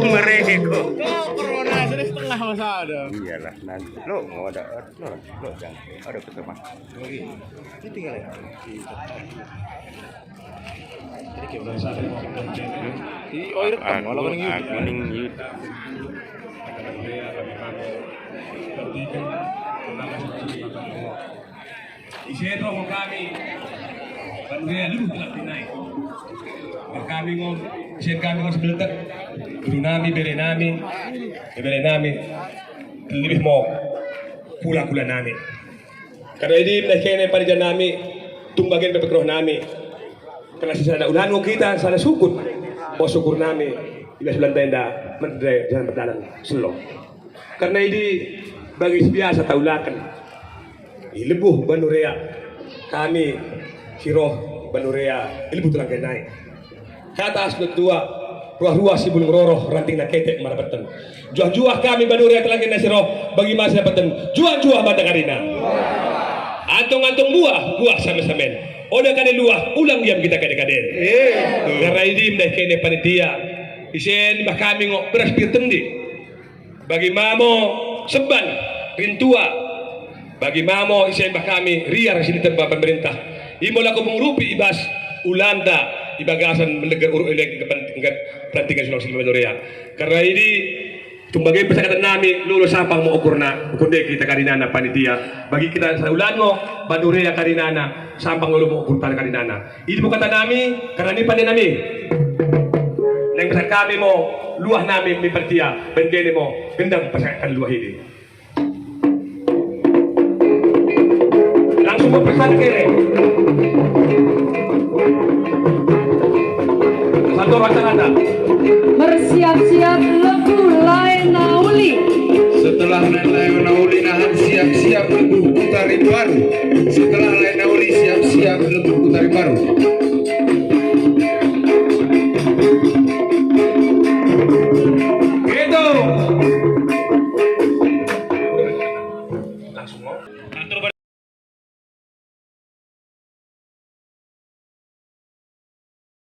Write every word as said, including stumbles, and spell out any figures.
Mereka. Kau corona sudah setengah masa ada. Iyalah, nanti lo mau ada, lo, lo jangan ada ketemu. Ini tinggal ya. Aku ning Yud. Ise dohot kami, banurea lebuh telak nai. Kami ngo, isen kami ngo sibeltek. Guru nami, bere nami, bere nami, lebih mo kula-kula nami. Karna idi mendahi kene panitia nami, tung bagen pepekroh nami. Karna sisada ulango kita sada sukut, mo syukur nami, ibas ulanta enda mende jalan perdalan selo. Karna idi bagi sibiasa taulaken. I lebuh banurea kami siroh banurea i lebuh telangkai nai. Kata asnat tua, ruah-ruah sibulung roroh rantingna ketek marapeten. Juah-juah kami banurea telangkai nai siroh bagi masa dapeten. Juah-juah banta karina. Antong-antong buah, buah samen-samen. Oda kade luah, ulang diam kita kade-kaden. Karna idi mendahi kene panitia. Isen imbah kami ngo beras pir tendi. Bagi ma mo sebban rintua, bagi ma mo ise imbah kami riar sinitempa pemerintah. Imo lako mengurupi ibas ulanta ibagasen mendeger uruk elek perantingan sulak sini banurea. Karna idi tung bage pesaketen nami, lolo sampang mo ukurna, ukur nde kita karinana panitia. Bagi kita sada ulango banurea karinana, sampang lolo mo ukurta karinana. Idi mo kata nami, karna nipan nde nami. Naing pesaketen kami mo luah nami mi panitia, baing kene mo gendang pesaketen luah idi. Langsung mo pesaketen kene. Satu rata-rata. Mersiap-siap lebuh lae nauli. Setelah lae nauli nahan siap-siap lebuh Kutari Baru. Setelah lae nauli siap-siap lebuh Kutari Baru.